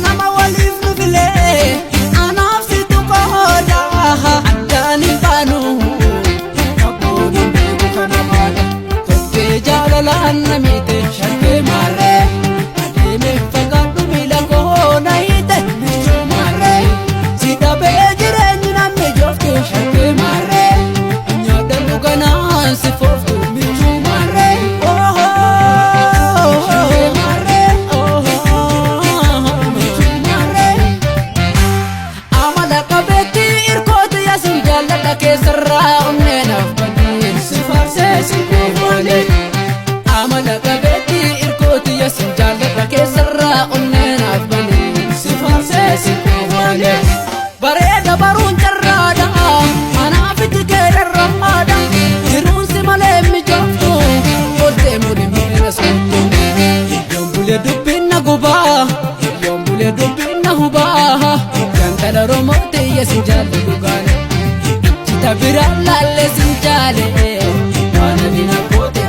Nama waliif nu filee anaaf situ qooda addaan hin baanu fakkoon hin beeku kana baada tokkee jaalalaan na miite shakkee maarree adeemee fagaadhu miila koo na hiite michuu maarree si dhabee jireenyi namni jooftu shakkee maarree nyaadhan dhuganaan si fooftu michuu maarree shakkee maarree michuu maarree. Amala qabeetti irkooti yasin jaalladha keessarraa onneenaaf badii si faarsee si kuufaane. Amala qabeetti irkooti yasin jaalladha keessarraa onneenaaf badii si faarsee si kuufaane. Bareeda baruun carraadha anaaf itti keerarraadha jiruunsi malee mijooftu oltee muli miira sooftu. Yoon bulee dubbiin na gubaa yoon bulee dubbiin na hubaa gantala Oromoo ta'e sin jaalle dhugaan jita biraan laallee sin jaale waan ani na goote.